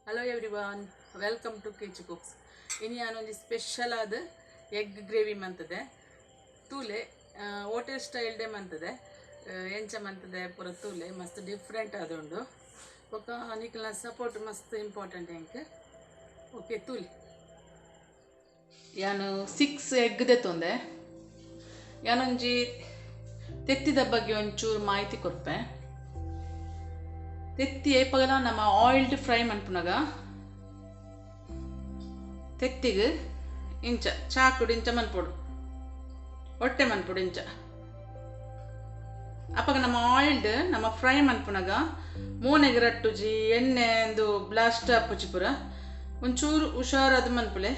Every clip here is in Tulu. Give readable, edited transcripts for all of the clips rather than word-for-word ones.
Hello everyone, welcome to Kechu cooks. ಇನಿ ಯಾನೊಂಜಿ ಸ್ಪೆಷಲ್ ಆದ ಎಗ್ ಗ್ರೇವಿ ಮಂತದೆ ತೂಲೆ, ಹೋಟೆಲ್ ಸ್ಟೈಲ್ ಡೇ ಮಂತದೆ, ಎಂಚ ಮಂತದೆ ಪೂರ ತೂಲೆ ಮಸ್ತ್ ಡಿಫ್ರೆಂಟ್ ಆದುಂಡು. ಬೊಕ್ಕ ನಿಕ್ಲೆನ ಸಪೋರ್ಟ್ ಮಸ್ತ್ ಇಂಪಾರ್ಟೆಂಟ್ ಎಂಕ್. ಓಕೆ ತೂಲೆ, ಯಾನು 6 ಎಗ್ ದೆತ್ತೊಂದೆ. ಯಾನೊಂಜಿ ತೆತ್ತಿದ ಬಗ್ಗೆ ಒಂಚೂರು ಮಾಹಿತಿ ಕೊರ್ಪೆ. ತೆತ್ತಿ ಏಪಗಲ ನಮ್ಮ ಆಯಿಲ್ಡ್ ಫ್ರೈ ಮನ್ಪುನಗ ತೆತ್ತಿಗೆ ಇಂಚ ಚಾಕುಡು ಇಂಚ ಮನ್ಪೊಡು, ಹೊಟ್ಟೆ ಮನ್ಪೊಡು ಇಂಚ. ಅಪಗ ನಮ್ಮ ಆಯಿಲ್ಡ್ ನಮ್ಮ ಫ್ರೈ ಮನ್ಪುನಗ ಮೋನೆಗೆ ರಟ್ಟುಜಿ, ಎಣ್ಣೆ ಎಂದು ಬ್ಲಾಸ್ಟ್ ಆಪುಜಿ ಪೂರ. ಒಂಚೂರು ಹುಷಾರಾದ ಮನ್ಪುಲೆ.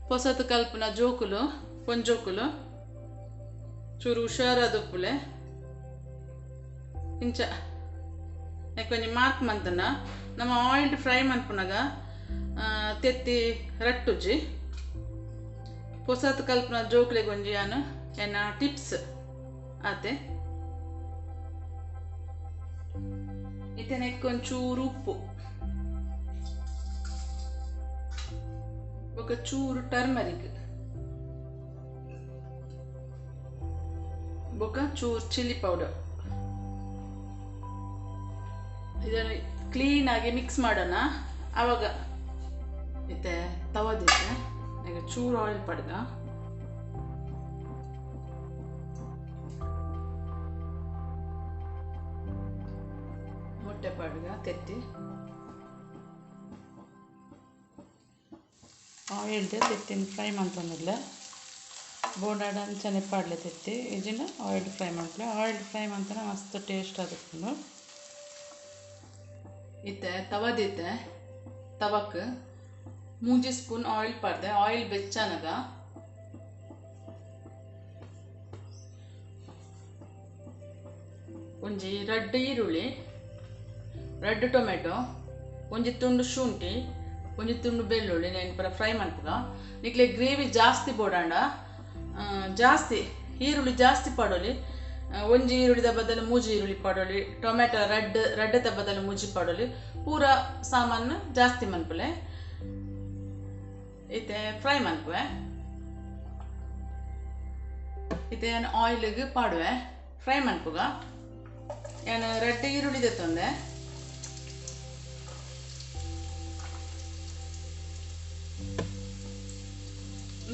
ಪೊಸತ್ ಕಲ್ಪುನ ಜೋಕುಲು ಪೊಂಜೋಕುಲು ಚೂರು ಹುಷಾರಾದ ಉಪ್ಪುಲೆ. ಇಂಚ ಒಂಜಿ ಮಾರ್ಕ್ ಮಂತನ ನಮ್ಮ ಆಯಿಲ್ಡ್ ಫ್ರೈ ಮನ್ಪುನಗ ತೆತ್ತಿ ರಟ್ಟುಜಿ. ಪೊಸತ್ ಕಲ್ಪುನ ಜೋಕುಲೆಗ್ ಒಂಜಿ ಯಾನು ಎನ್ನ ಟಿಪ್ಸ್ ಆತೆ. ಇತ್ತೆ ನೆಕ್ಕ್ ಒಂಚೂರು ಉಪ್ಪು, ಬೊಕ್ಕ ಚೂರು ಟರ್ಮರಿಕ್, ಬೊಕ್ಕ ಚೂರು ಚಿಲ್ಲಿ ಪೌಡರ್. ಇದನ್ನು ಕ್ಲೀನಾಗಿ ಮಿಕ್ಸ್ ಮಾಡೋಣ. ಆವಾಗ ಇತ್ತೆ ತವದಿತ್ತೆ ಈಗ ಚೂರು ಆಯಿಲ್ ಪಡ್ಗ. ಮೊಟ್ಟೆ ಪಡ್ಗ ತೆತ್ತಿ ಆಯಿಲ್ಡ್ ತೆತ್ತಿನ ಫ್ರೈ ಮಂತೊಂದಿಲ್ಲ. ಬೋಂಡಾಡ ಅಂಚನೆ ಪಾಡ್ಲೆ ತೆತ್ತಿ ಇಜಿನ ಆಯಿಲ್ ಫ್ರೈ ಮಾಡ್ಲೆ. ಆಯಿಲ್ ಫ್ರೈ ಮಂತನ ಮಸ್ತ್ ಟೇಸ್ಟ್ ಆದಿಪ್ಪುಂಡು. ಇತ್ತೆ ತವದಿತ್ತೆ ತವಕ್ 3 ಸ್ಪೂನ್ ಆಯಿಲ್ ಪಾಡ್ದೆ. ಆಯಿಲ್ ಬೆಚ್ಚನಗ ಒಂಜಿ ರಡ್ಡ್ ಈರುಳ್ಳಿ, ರಡ್ಡ್ ಟೊಮೆಟೊ, ಒಂಜಿ ತುಂಡು ಶುಂಠಿ, ಒಂಜಿ ತುಂಡು ಬೆಳ್ಳುಳ್ಳಿ నేను ಪೂರ ಫ್ರೈ ಮನ್ಪುಗ. ನಿಕ್ಲೆ ಗ್ರೇವಿ ಜಾಸ್ತಿ ಬೋಡಾಂಡ ಜಾಸ್ತಿ ಈರುಳ್ಳಿ ಜಾಸ್ತಿ ಪಾಡೊಲಿ. ಒಂಜಿ ಈರುಳ್ಳಿದ ಬದಲು 3 ಈರುಳ್ಳಿ ಪಾಡೊಲಿ, ಟೊಮೆಟೊ ರಡ್ಡ್ ರಡ್ಡದ ಬದಲು 3 ಪಾಡೊಲಿ. ಪೂರ ಸಾಮಾನು ಜಾಸ್ತಿ ಮನ್ಪುಲೆ. ಇತ್ತೆ ಫ್ರೈ ಮನ್ಪುವೆ. ಇತ್ತೆ ಯಾನ್ ಆಯಿಲ್ಗ್ ಪಾಡುವೆ, ಫ್ರೈ ಮನ್ಪುಗ. ಯಾನ್ ರಡ್ಡ್ ಈರುಳ್ಳಿ ದೆತ್ತೊಂದೆ.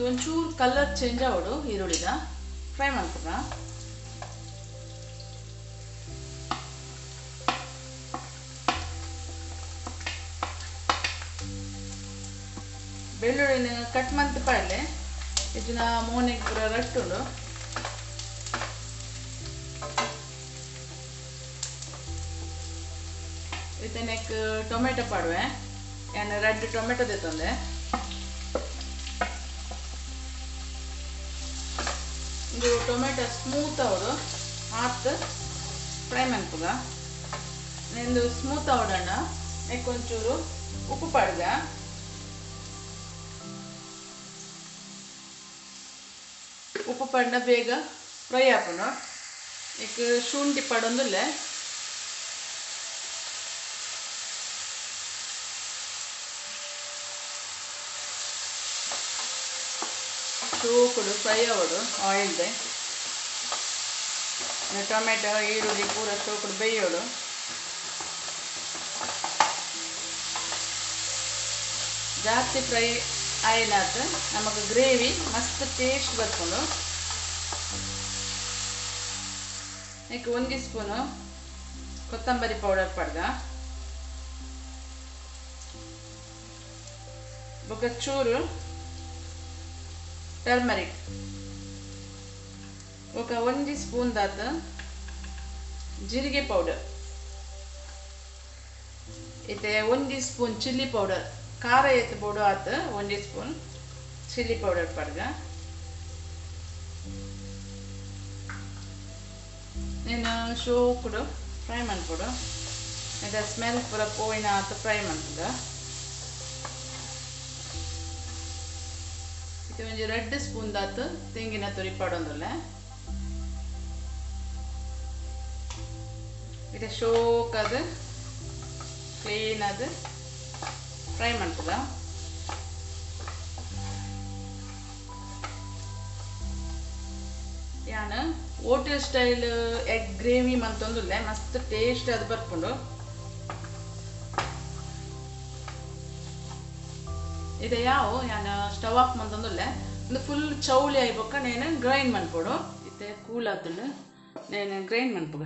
ಒಂಚೂರು ಕಲರ್ ಚೇಂಜ್ ಆವಡು ಈರುಳ್ಳಿದ, ಫ್ರೈ ಮನ್ಪುಗ. ಬೆಳ್ಳುಳ್ಳಿನ ಕಟ್ ಮಂತ್ ಪಾಡ್ಲೆ. ಇದನ್ನ ಮೋನೆಗೆ ಪೂರ ರಟ್ಟುಂಡು. ಇದನ್ನಕ್ಕೆ ಟೊಮೆಟೊ ಪಾಡುವೆ. ಯಾನ್ ರಡ್ಡ್ ಟೊಮೆಟೊ ದೆತ್ತೊಂದೆ. ಇದು ಟೊಮೆಟೊ ಸ್ಮೂತ್ ಆವಡು ಆತ್ ಫ್ರೈ ಮನ್ಪುಗ. ನಿಂದು ಸ್ಮೂತ್ ಆವಡಣ್ಣ ಒಂಚೂರು ಉಪ್ಪು ಪಾಡ್ಗ. ಉಪ್ಪು ಪಾಡ್ನ ಬೇಗ ಫ್ರೈ ಆಪುಂಡು. ಇಕ್ ಶುಂಠಿ ಪಾಡೊಂದುಲ್ಲೆ. ಚೂಕುಡು ಫ್ರೈ ಆವಡು ಆಯಿಲ್ದೆ. ಟೊಮೆಟೊ ಈರುಳ್ಳಿ ಪೂರ ಚೂಕುಡು ಬೇಯೋಡು. ಜಾಸ್ತಿ ಫ್ರೈ ಆಯಿನಾತ್ ನಮಗೆ ಗ್ರೇವಿ ಮಸ್ತ್ ಟೇಸ್ಟ್ ಬರ್ಕೊಂಡು. ಈಗ 1 ಸ್ಪೂನು ಕೊತ್ತಂಬರಿ ಪೌಡರ್ ಪಡ್ಗ. ಬೊಕ್ಕ ಚೂರು ಟರ್ಮರಿಕ್, ಬೊಕ್ಕ 1 ಸ್ಪೂನ್ ದಾತ ಜೀರಿಗೆ ಪೌಡರ್, ಇತ್ತೆ 1 ಸ್ಪೂನ್ ಚಿಲ್ಲಿ ಪೌಡರ್. ಖಾರ ಏತ್ ಬೋಡು ಆತ 1 ಸ್ಪೂನ್ ಚಿಲ್ಲಿ ಪೌಡರ್ ಪಡ್ಗ. నేను ಶೋಕುಡು ಫ್ರೈ ಮನ್ಪೊಡು. ಇದು ಸ್ಮೆಲ್ ಪೂರ ಪೋಯಿನ ಆತ ಫ್ರೈ ಮನ್ಪುಗ. ಇದು ಒಂಜಿ 2 ಸ್ಪೂನ್ ದಾತ ತೆಂಗಿನ ತುರಿ ಪಾಡೊಂದುಲ್ಲೆ. ಇದು ಶೋಕದ ಕ್ಲೀನ್ ಆದ್ ಫ್ರೈ ಮನ್ಪುಗ. ಯಾನ್ ಹೋಟೆಲ್ ಸ್ಟೈಲ್ ಎಗ್ ಗ್ರೇವಿ ಮಂತೊಂದುಲ್ಲೆ ಮಸ್ತ್ ಟೇಸ್ಟ್ ಅದು ಬರ್ಪುಂಡು. ಇದು ಯಾವ ಯಾನ್ ಸ್ಟವ್ ಆಫ್ ಮಂತೊಂದುಲ್ಲೆ ಒಂದು ಫುಲ್ ಚೌಲಿ ಆಯ್ಬೊಕ್ಕ ನೇನು ಗ್ರೈಂಡ್ ಮನ್ಪೊಡು. ಇತ್ತೆ ಕೂಲ್ ಆತುಂಡು ನೇನು ಗ್ರೈಂಡ್ ಮನ್ಪುಗ.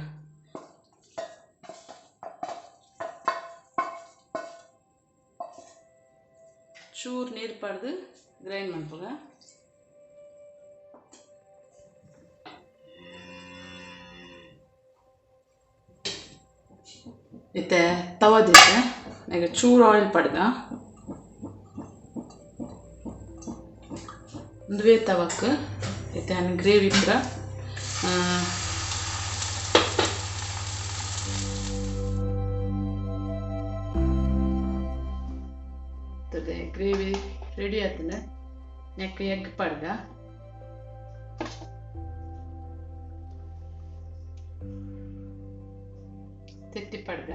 ಚೂರು ನೀರು ಪಡೆದು ಗ್ರೈಂಡ್ ಮನ್ಪುಗ. ಇತ್ತೆ ತವದಿತ್ತೆ ಈಗ ಚೂರು ಆಯಿಲ್ ಪಡ್ಗ ಒಂದುವೇ ತವಕ್ ಇತ್ತೆ ಗ್ರೇವಿ ಪೂರ ಗ್ರೇವಿ ರೆಡಿ ಆತನ. ನೆಕ್ ಎಗ್ ಪಡ್ಗ ತೆತ್ತಿ ಪಡ್ಗ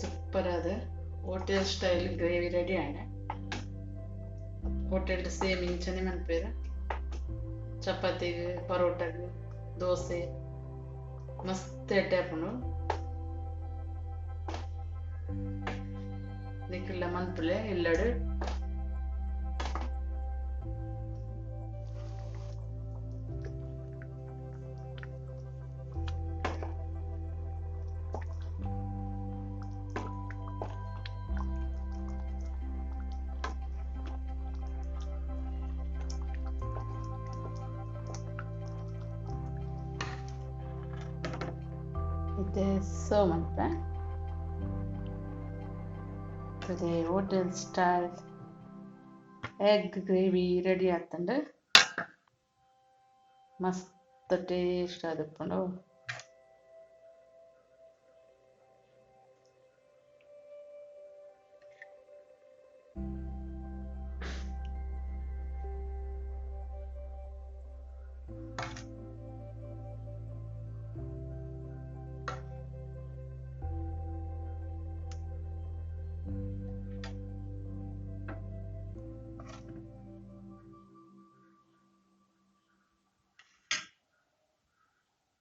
ಸೂಪರ್ ಆದ ಹೋಟೆಲ್ ಸ್ಟೈಲ್ ಗ್ರೇವಿ ರೆಡಿ ಆಂಡ. ಹೋಟೆಲ್ ಸೇಮ್ ಇಂಚನೆ ಮನ್ಪೇರ ಚಪಾತಿಗೆ ಪರೋಟಾಗೆ ದೋಸೆ ಮಸ್ತ್ ಎಡ್ಡೆ ಆಪುಂಡು. ನಿಕ್ಲ ಮನ್ಪುಲೆ ಇಲ್ಲಡು. ಇತ್ತೆ ಸರ್ವ್ ಮನ್ಪೆ. Hotel style egg gravy ready ಆತಂಡು. ಮಸ್ತ್ ಟೇಸ್ಟ್ ಆದಿಪ್ಪುಂಡು.